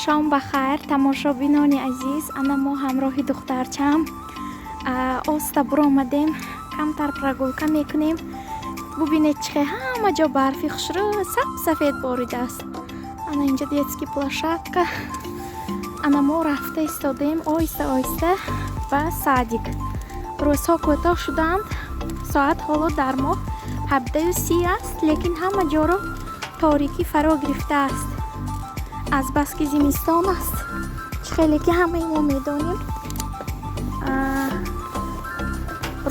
Шом ба хайр, тамошобинони азиз. Ана мо ҳамроҳи духтарчам оста буромадем, камтар прогулка мекунем. Бубинед, чӣ хел ҳама ҷо барфи хушрӯ саб сафед боридааст. Ана инҷо детский площадка. Ана мо рафта истодаем оҳиста оҳиста ба садик. Рӯзҳо кӯтоҳ шуданд. Соат ҳоло дар мо 17:30 аст, лекин ҳама ҷоро торикӣ фаро гирифтааст. Азбаски зимистон аст, чӣ хеле ки ҳамаи мо медонем,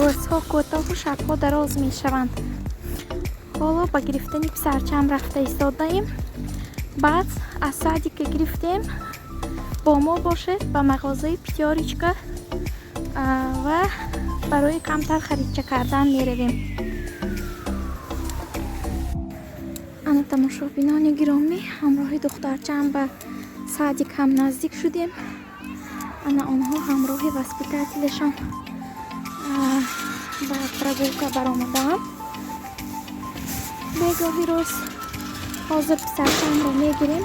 рӯзҳо кӯтоҳу шабҳо дароз мешаванд. Ҳоло ба гирифтани писарчаам рафта истодаем. Баъд аз садика гирифтем, бо мо бошед ба мағозаи «Пятёрочка» ва барои камтар харидча кардан меравем. Ана, тамошобинони гиромӣ, ҳамроҳи духтарчаам ба садик ҳам наздик шудем. Ана онҳо ҳамроҳи воспитателешон ба прогулка баромадаанд бегоҳи рӯз. Ҳозир писарчаамро мегирем,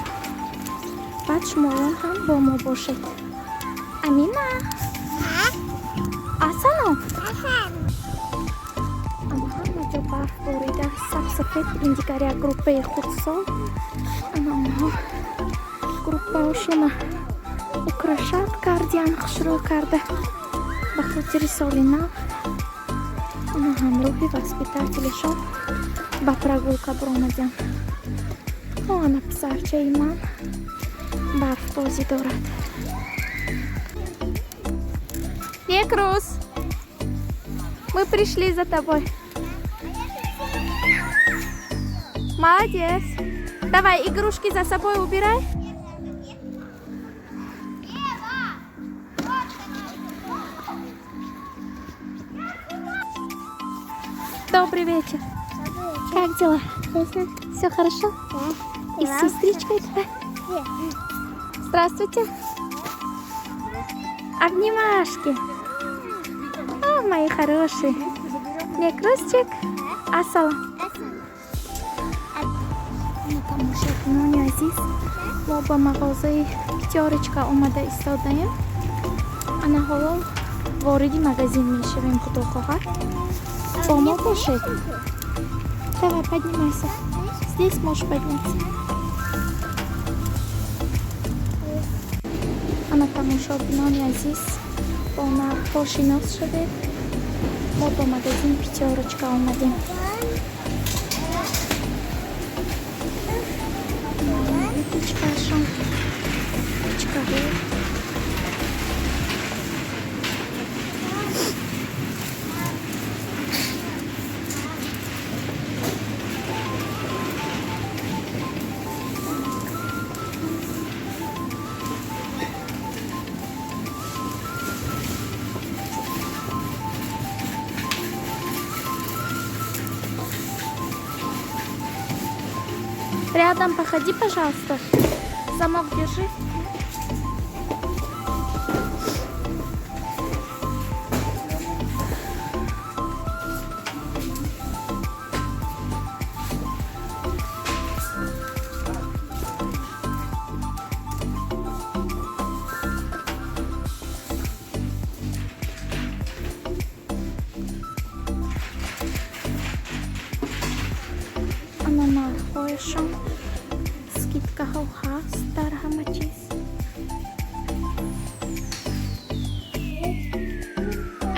баъд шумоён ҳам бо мо бошед. Амина, ассалом. Ана ҳама ҷо барф борида, сабсафед. Ин дигар як группаи хурдсол. Ана онҳо группаҳошона украшать кардиян, хушрӯ карда ба хотири соли нав. Ана ҳамроҳи воспитателешон ба прогулка буромадиям. Ана писарчаи ман барфбозӣ дорад. Некрус, мы пришли за тобой. Молодец. Давай игрушки за собой убирай. Добрый вечер. Как дела? Все хорошо? Да. И с сестричкой твоей? Здравствуйте. Обнимашки. О, мои хорошие. Некрусчик. Ассалам. Тамошобинони азиз, мо ба мағозаи «Пятёрочка» омада истодаем. Ана ҳоло вориди магазин мешавем, худо хоҳад. Бо мо бошед. Давай, поднимайся. Здесь можешь подняться. Ана, тамошобинони азиз, бо нархҳо шинос шавед. Мо ба магазин «Пятёрочка» омадем. Выпечкашон, выпечкаҳо. Рядом походи, пожалуйста. Замок держи. Ана нархҳояшон, скидкаҳо ҳаст дар ҳама чиз.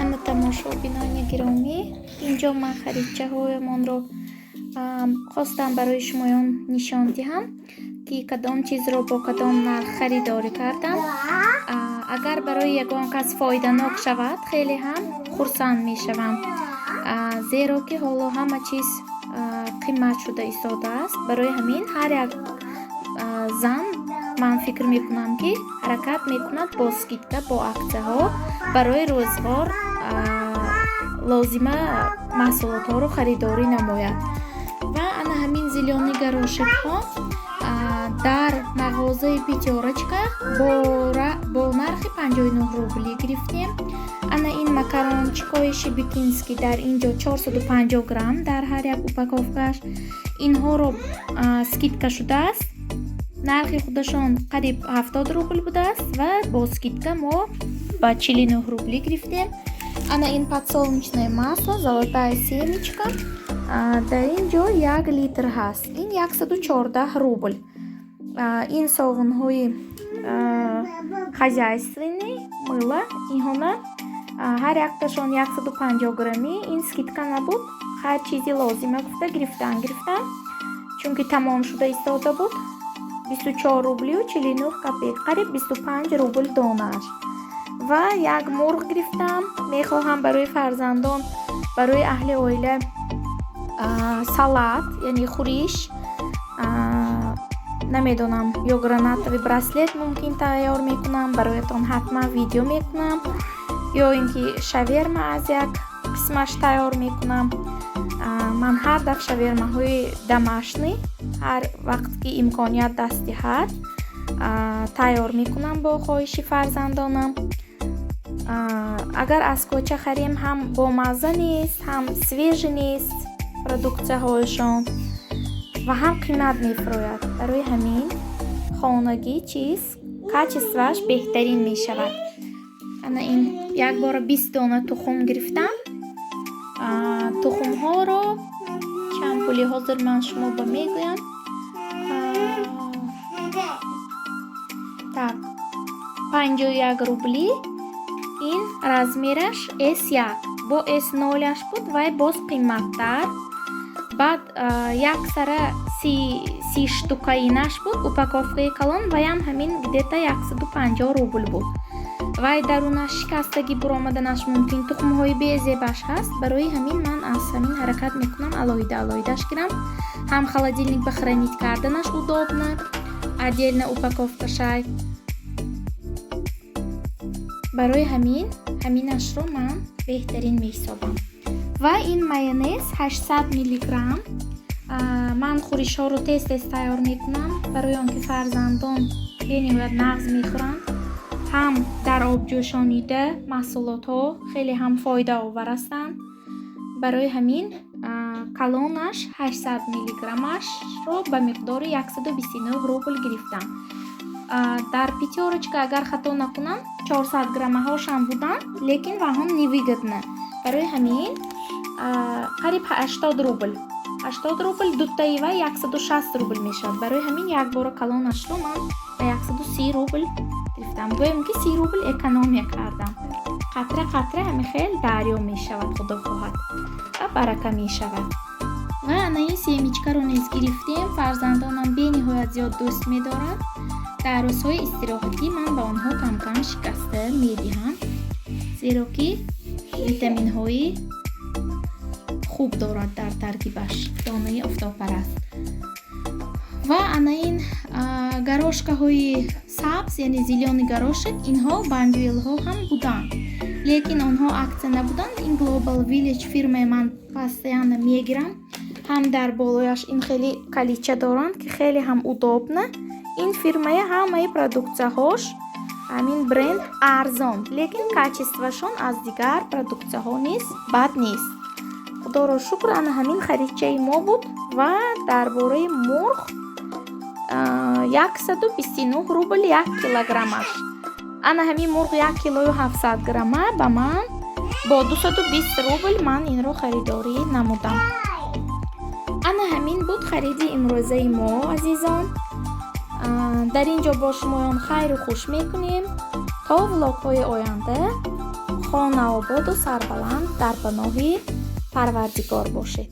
Ана, тамошобинони гиромӣ, инҷо ман харидчаҳоямонро хостам барои шумоён нишон диҳам, ки кадом чизро бо кадом нарх харидорӣ кардам. Агар барои ягон кас фоиданок шавад, хеле ҳам хурсанд мешавам, зеро ки ҳоло ҳама чиз қимат шуда истодааст. Барои ҳамин ҳар як зан, ман фикр мекунам, ки ҳаракат мекунад бо скидка, бо аксияҳо барои рӯзғор лозима маҳсулотҳоро харидорӣ намояд. Ва ана ҳамин зелёный горошекҳо дар мағозаи «Пятёрочка» бо нархи 59 рубли гирифтем. Ана ин макарончикҳои «Шебекинский» дар ин ҷо 450 грамм дар ҳар як упаковкааш. Инҳоро скидка шудааст. Нархи худашон қариб 70 рубл будааст ва бо скидка мо ба 49 рублӣ гирифтем. Ана ин подсолнечное масло «Золотая семечка», дар ин ҷо 1 литр ҳаст, ин 114 рубл. Ин совунҳои хозяйственный, мыла, инҳона ҳар якташон 150 граммӣ. Ин скидка набуд, ҳар чизи лозима гуфта гирифтан, чунки тамом шуда истода буд. 24 рублю 49 копеек, қариб 25 рубл донааш. Ва як мурғ гирифтам. Мехоҳам барои фарзандон, барои аҳли оила салат, яъне хӯриш, намедонам, ё гранатовый браслет мумкин тайёр мекунам, бароятон ҳатман видео мекунам, ё ин ки шаверма аз як қисмаш тайёр мекунам. Ман ҳар дафъ шавермаҳои домашний, ҳар вақт ки имконият даст диҳад, тайёр мекунам бо хоҳиши фарзандонам. Агар аз кӯча харем, ҳам бомазза нест, ҳам свежий нест продуксияҳояшон ва ҳам қимат мефурӯяд. Барои ҳамин хонагӣ чиз качествоаш беҳтарин мешавад. Ана ин якбора 20 дона тухм гирифтам. Тухмҳоро чанд пули, ҳозир ман шумо ба мегӯям. Так, 51 рубли. Ин размераш С1, бо С0-аш буд, вай боз қиматтар. Баъд як сара 30 штукаинаш буд, упаковкаи калон, ваям ҳамин где-то 150 рубл буд. Вай дарунаш шикастагӣ буромаданаш мумкин, тухмҳои безебаш ҳаст. Барои ҳамин ман аз ҳамин ҳаракат мекунам алоҳида алоҳидаш гирам, ҳам холодильник ба хранить карданаш удобно, отдельно упаковка шай. Барои ҳамин ҳаминашро ман беҳтарин меҳисобам. Ва ин майонез 800 миллиграмм. Ман хӯришҳоро тез тез тайёр мекунам, барои он ки фарзандон бениҳоят нағз мехӯранд. Ҳам дар об ҷӯшонида маҳсулотҳо хеле ҳам фоидаовар ҳастанд. Барои ҳамин калонаш 800 миллиграммашро ба миқдори 129 рубл гирифтам. Дар «Пятёрочка», агар хато накунам, 400 граммаҳошам буданд, лекин ваҳон невыгодно. Барои ҳамин қариб 80 рубл, 80 рубл дутаи вай 160 рубл мешавад. Барои ҳамин якбора калонашро ман ба 130 рубл гирифтам. Гӯем ки 30 рубл экономия кардам. Қатра қатра ҳами хел дарё мешавад, худо хоҳад, ва барака мешавад. Ва ана ин семечкаро низ гирифтем. Фарзандонам бениҳоят зиёд дӯст медоранд. Дар рӯзҳои истироҳатӣ ман ба онҳо камкам шикаста медиҳам, зеро ки витаминҳои хуб дорад дар таркибаш донаи офтобпараст. Ва ана ин горошкаҳои сабз, яъне зелёный горошек, инҳо Бондюэлҳо ҳам буданд, лекин онҳо акция набуданд. Ин Global Village фирмаи ман постоянно мегирам. Ҳам дар болояш ин хеле калича доранд, ки хеле ҳам удобно. Ин фирмаи ҳамаи продуксияҳош, ҳамин бренд арзон, лекин качествоашон аз дигар продуксияҳо низ бад нест, худоро шукр. Ана ҳамин харидчаи мо буд. Ва дар бораи мурғ, 129 рубл 1 килограммаш. Ана ҳамин мурғ 1 килою 700 грамма ба ман бо 220 рубл ман инро харидорӣ намудам. Ана ҳамин буд хариди имрӯзаи мо, азизон. Дар ин ҷо бо шумоён хайру хуш мекунем то влогҳои оянда. Хонаободу сарбаланд, дар паноҳи Парвардигор бошед.